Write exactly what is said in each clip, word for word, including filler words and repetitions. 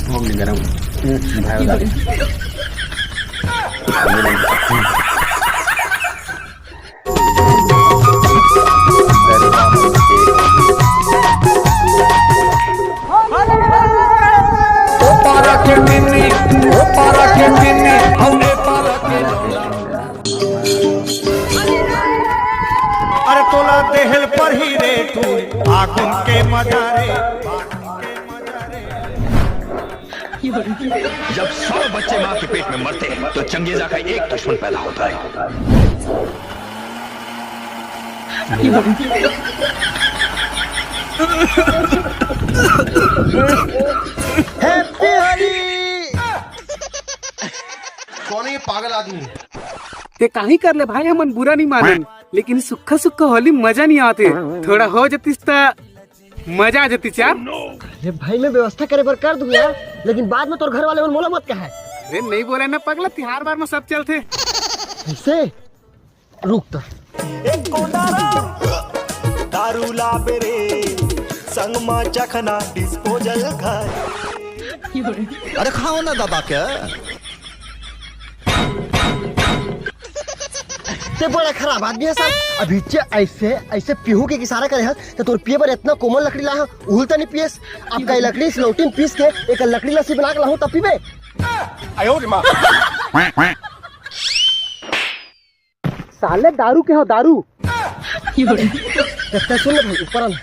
Home नहीं गरम। हम्म, भाई बता। ओ पारा के मिनी, ओ पारा के मिनी, हम ए पारा के लौंडा। अरे तोला देहल पर ही रे तू आगुन के मजा रे। जब सौ बच्चे माँ के पेट में मरते हैं तो चंगेजा का एक दुश्मन पैदा होता है। Happy Holi। कौन है ये पागल आदमी? ते काही कर ले भाई, हमन बुरा नहीं मानन, लेकिन सुक्खा सुक्खा होली मजा नहीं आते। थोड़ा हो जतिस त मजा आ जतिस यार। अरे भाई, मैं व्यवस्था करे बर कर दूं यार, लेकिन बाद में तोर घर वाले मन मोला मत कहे। अरे नहीं बोले ना पगला, तिहार बार में सब चलते। कैसे? रुक तो। एक कोंडारा दारू लाबे रे, संग मा चखना डिस्पोजल घर। अरे खाओ ना दादा के। ते बड़ा खराब आदमी है साहब। अभी जे ऐसे, ऐसे पीहू के इशारा करे हस, तो तोर पिए बर इतना कोमल लकड़ी ला हस, उहुल त नहीं पिएस। अब कई लकड़ी सिलौटी में पीस के एक लकड़ी लस्सी बना के लाहूं, तब पीबे। साले दारू के हो, दारू। कितना सुन ले भाई, ऊपर आ ना।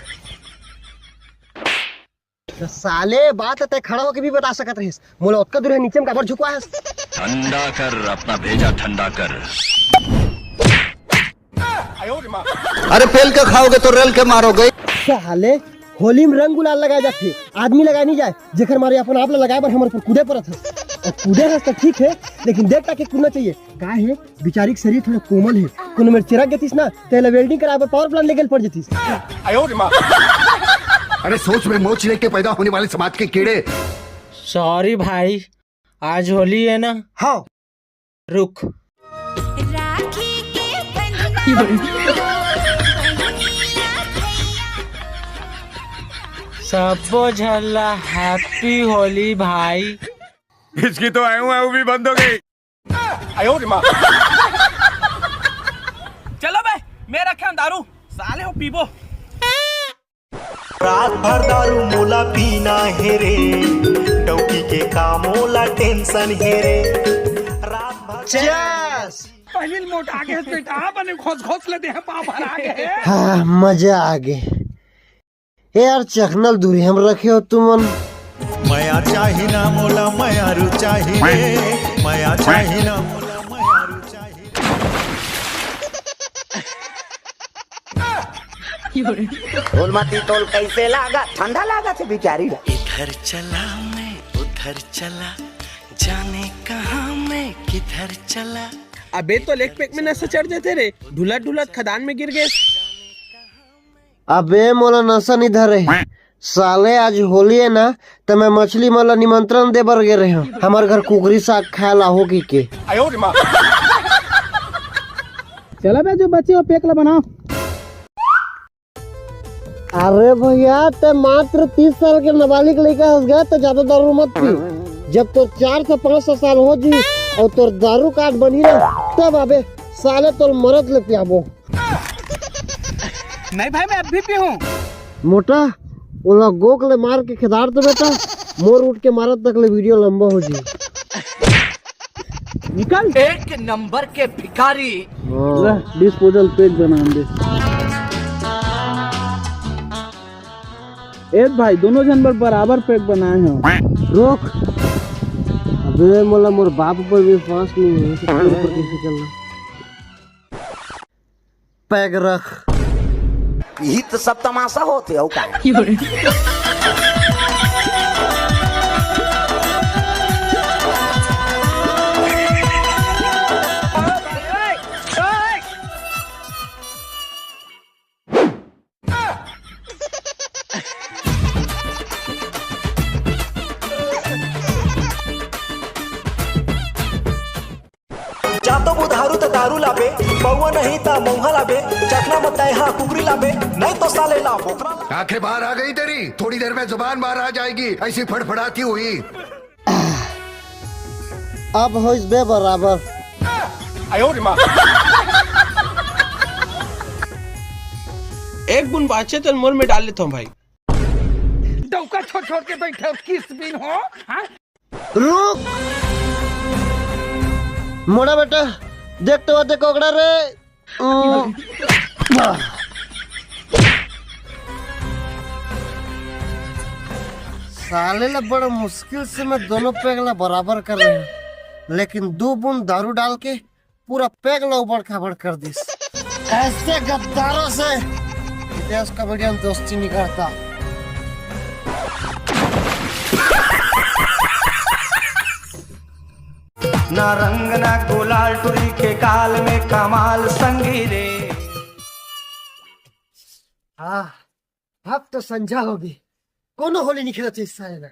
तो साले, बात ते खड़ा होके भी बता सकत रहिस। मोला ओतका दूर है, नीचे में काबर झुकवा है? ठंडा कर, अपना भेजा ठंडा कर। अरे पेल के खाओगे तो रेल के मारोगे। साले, होली में रंग गुलाल लगाए जाथे, आदमी लगाए नहीं जाए। जेकर मारे अपन आप ला लगाए बर हमर ऊपर कूदे परत हस। और कूदे हस तो ठीक है, लेकिन देख ताके कूदना चाहिए। का है, बिचारी के शरीर थोड़ा कोमल है, कोनो मेर चिरक जतिस ना, तेला welding कराए बर power plant लेगे पड़ जतिस। अरे सोच में मोच लेके पैदा होने वाले समाज के कीड़े। Sorry भाई, आज होली है ना। हाँ। रुक। राखी के बंधना। सब्बो झन ला Happy होली भाई। इसकी तो आयु आयु भी बंद हो गई। चलो बे, मैं रखे हूँ दारू, साले हो पीबो। रात भर दारू मोला पीना हे रे, डौकी के का मोला tension हे रे। रात भर Cheers। पहली मोटा के बेटा, बने घोस घोस ले दे, पाँव भर आ गए। हाँ, मजा आ गए। ए यार, चखना ल दूरी हम रखे हो तुमन। मया चाही ना मोला, मयारू चाही रे। मया चाही ना मोला, मयारू चाही। तोल मती तोल, कैसे लागा? ठंडा लागा थे बिचारी ला। इधर चला मैं उधर चला, जाने कहाँ मैं किधर चला। अबे तो लेग पैक में नशा चढ़ जाते रे, ढुलत ढुलत खदान में गिर गए। अबे मोला नशा नहीं धरे हे। साले आज होली है ना, त मैं मछली मन ला निमंत्रण दे बर गे रहे हूँ, हमर घर कुकरी साग खाए ला हो की के। चला बे, जो बचे हो पैक ला बनाओ। अरे भैया, ते मात्र तीस साल के नाबालिग लड़का हस गा, तो ज्यादा दारू मत पी। जब तोर चार से पाँच सौ साल हो जी और तोर दारू कार्ड बनी ना, तब अबे साले तोर मरद ले पियाबो। नहीं भाई, मैं अब भी पीहूँ। मोटा, ओला गोक ले मार के खेदार दे बेटा, मोर उठ के मारत तक ले वीडियो लंबा हो जी। निकल। एक नंबर के भिखारी। हाँ। ले, डिस्पोजल पैक बना दे। ए भाई, दोनों झन बर बराबर पैक बनाए हो। रोक। अबे मोला मोर बाप पर विश्वास नहीं है, तो तेरे ऊपर कैसे चलना? पैक रख। यही तो सब तमाशा होते हो का? जा तो बुधारू त दारू लाबे, बउआ नहीं त मौहा लाबे, चखना मत तय हाँ कुकरी लाबे, नहीं तो साले ला बोकरा ला। आंखें बाहर आ गई तेरी, थोड़ी देर में जुबान बाहर आ जाएगी, ऐसी फड़फड़ाती हुई। अब होइस बे बराबर। एक बूंद बाँचे तेला मोर में डाल लेथंव भाई। डौका छोड़ छोड़ के बैठे हो, किस बिन हो? हाँ? रुक, मोटा बेटा, देख तो, देख कोकड़ा रे। साले ला बड़ा मुश्किल से मैं दोनों पैग ला बराबर कर रहे हूँ, लेकिन दो बूंद दारू डाल के पूरा पैग ला उबड़ खाबड़ कर दिस। ऐसे गद्दारों से हितेश कॉमेडियन दोस्ती नहीं करता। ना रंग ना गुलाल टुरी के गाल में कमाल संगी रे। हाँ, अब तो संझा होगे, कोनो होली नहीं खेलत हे साले ना।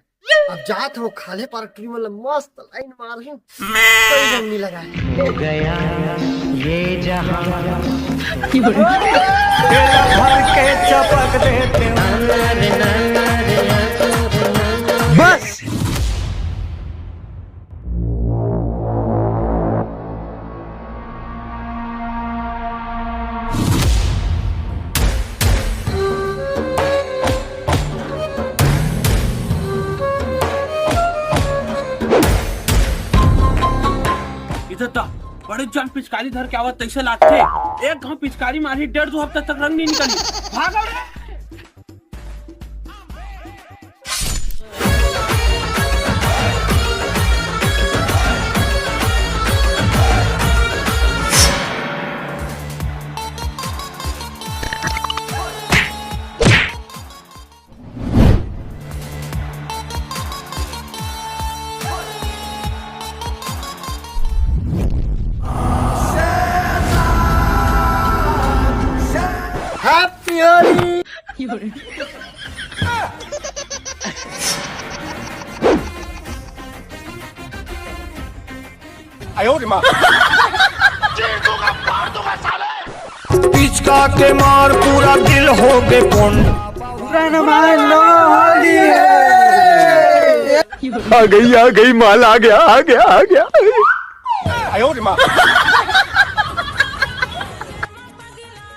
अब जात हो खाल्हे पारा टुरी मन ला मस्त लाइन मारहूं, कोई रंग नहीं लगा। हो गया ये जहां। भर के चपक देते हैं। बस। इधर तो बड़े जान पिचकारी धर के आवत तैसे लागथे। एक घाव पिचकारी मारी, डेढ़ दो हफ्ता तक रंग नहीं निकली। भागो रे। Happy Holi। पिचका के मार पूरा दिल हो गए पुंड। आ गई, आ गई, माल आ गया, आ गया, आ गया।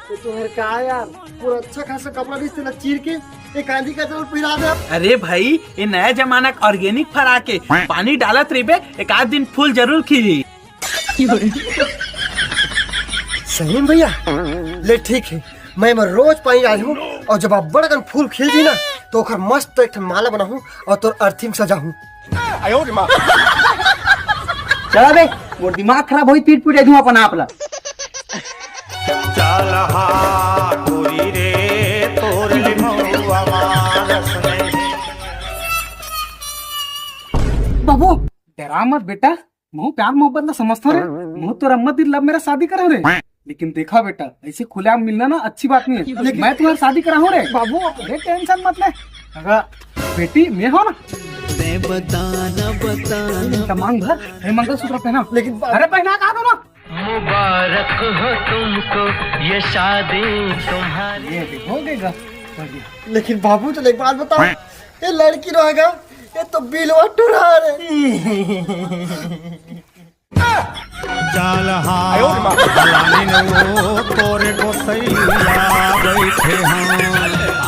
तो तुम्हारे का यार, पूरा अच्छा खासा कपड़ा भी तेला चीर के एक आंधी का जरूर पहिरा दे। अरे भाई, ये नया जमाना का organic फराक है, पानी डालत रहिबे, एक आध दिन फूल जरूर खिली। सही में भैया, ले ठीक है, मैं एमा रोज पानी डालहूँ और जब अब्बड़ अकन फूल खिल दी ना, तो ओकर मस्त एक ठन माला बनाहूँ और तोर अर्थी में सजाहूँ। चला बे, मोर दिमाग खराब होई, पीट पीट दूँ अपन आप ला। चल हा टुरी रे, तोर ले मउआ मारस नहीं। बाबू, डरा मत बेटा, महूँ प्यार मोहब्बत ला समझथों रे। महूँ तोर अम्मा दिल love marriage शादी करे रे। लेकिन देखा बेटा, ऐसे खुलेआम मिलना ना अच्छी बात नहीं है। लेकिन मैं तुम्हारी शादी कराहूँ रे। बाबू। अरे tension मत ले। अगर बेटी मैं हो ना। तै बता ना, बता ना। मांग भर, हे मंगलसूत्र पहना। लेकिन बाबू। अरे पहना कहा दो ना। मुबारक हो तुमको ये शादी तुम्हारी। ये भी हो गएगा। लेकिन बाबू, चल एक बात बताओ, ये लड़की रहेगा, ये तो बिलवा टुरा रे। जाल हा भलानी न वो तोरे गोसैया बैठे हैं।